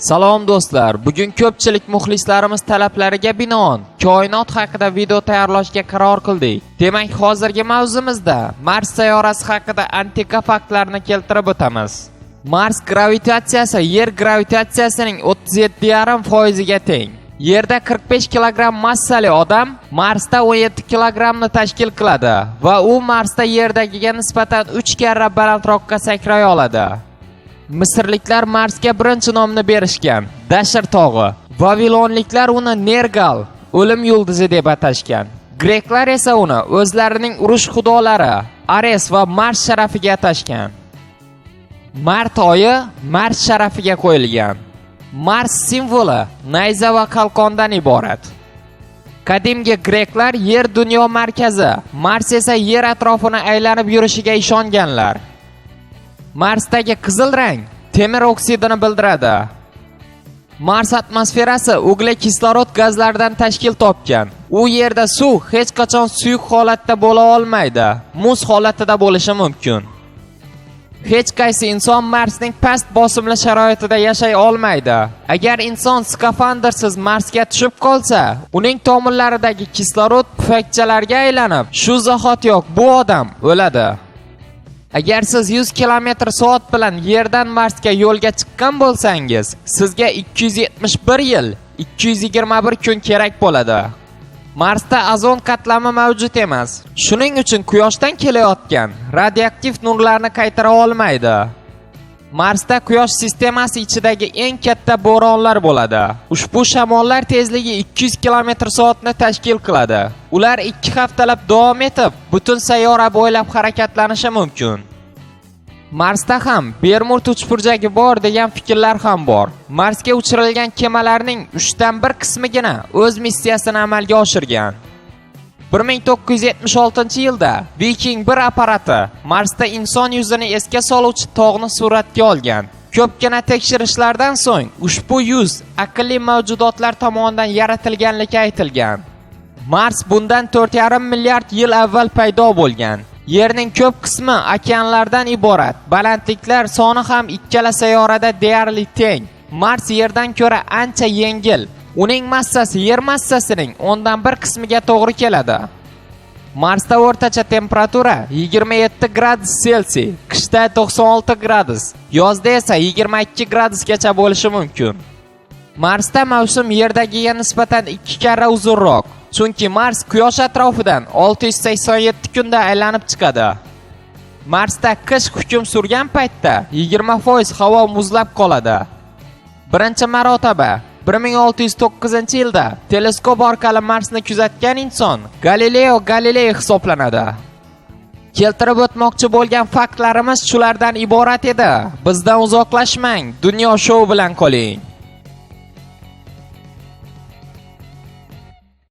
Salom do'stlar, bugun ko'pchilik muxlislarimiz talablariga binoan koinot haqida video tayyorlashga qaror qildik. Demak, hozirgi mavzumizda Mars sayyorasi haqida antika faktlarni keltirib o'tamiz. Mars gravitatsiyasi Yer gravitatsiyasining 37,5% ga teng. Yerda 45 kilogramm massali odam Marsda 17 kilogrammni tashkil qiladi va u Marsda Yerdagiga nisbatan 3 karra balandroqqa sakray oladi. Misrliklar Marsga birinchi nomni berishgan Dashir tog'i. Vavilonliklar uni Nergal, o'lim yulduzi deb atashgan. Greklar esa uni o'zlarining urush xudolari Ares va Mars sharafiga atashgan. Mart oyi Mars sharafiga qo'yilgan. Mars simvoli nayza va qalqondan iborat. Qadimgi greklar Yer dunyo markazi, Mars esa Yer atrofini aylanib yurishiga ishonganlar. Marsdagi qizil rang temir oksidini bildiradi. Mars atmosferasi uglekislarod gazlaridan tashkil topgan. U yerda suv hech qachon suyuq holatda bo'la olmaydi, muz holatida bo'lishi mumkin. Hech qaysi inson Marsning past bosimli sharoitida yashay olmaydi. Agar inson skafandrsiz Marsga tushib qolsa, uning tomirlaridagi kislorod pufakchalarga aylanib, shu zahotiyoq bu odam o'ladi. Agar siz 100 km/soat bilan Yerdan Marsga yo'lga chiqqan bo'lsangiz, sizga 271 yil 221 kun kerak bo'ladi. Marsda ozon qatlami mavjud emas. Shuning uchun quyoshdan kelayotgan radioaktiv nurlarni qaytara olmaydi. Marsda quyosh sistemasi ichidagi eng katta bo'ronlar bo'ladi. Ushbu shamollar tezligi 200 km/soatni tashkil qiladi. Ular 2 haftalab davom etib, butun sayyora bo'ylab harakatlanishi mumkin. Marsda ham Bermud uchburchagi bor degan fikrlar ham bor. Marsga uchirilgan kemalarning 1/3 qismigina o'z missiyasini amalga oshirgan. 1976-yilda Viking 1 apparati Marsda inson yuzini esga soluvchi tog'ni suratga olgan. Ko'pgina tekshirishlardan so'ng ushbu yuz aqlli mavjudotlar tomonidan yaratilganligi aytilgan. Mars bundan 4,5 milliard yil avval paydo bo'lgan. Yerning ko'p qismi okeanlardan iborat. Balandliklar soni ham ikkala sayyorada deyarli teng. Mars Yerdan ko'ra ancha yengil. Uning massasi Yer massasining 1/10 qismiga to'g'ri keladi. Marsda o'rtacha temperatura 27 gradus Selsiy, qishda 96 gradus, yozda esa 22 gradusgacha bo'lishi mumkin. Marsda mavsum Yerdagiga nisbatan 2 karra uzunroq, chunki Mars Quyosh atrofidan 687 kunda aylanib chiqadi. Marsda qish hukm surgan paytda 20% havo muzlab qoladi. Birinchi marotaba 1609-yilda teleskop orqali Marsni kuzatgan inson Galileo Galilei hisoblanadi. Keltirib o'tmoqchi bo'lgan faktlarimiz shulardan iborat edi. Bizdan uzoqlashmang, Dunyo shou bilan qoling.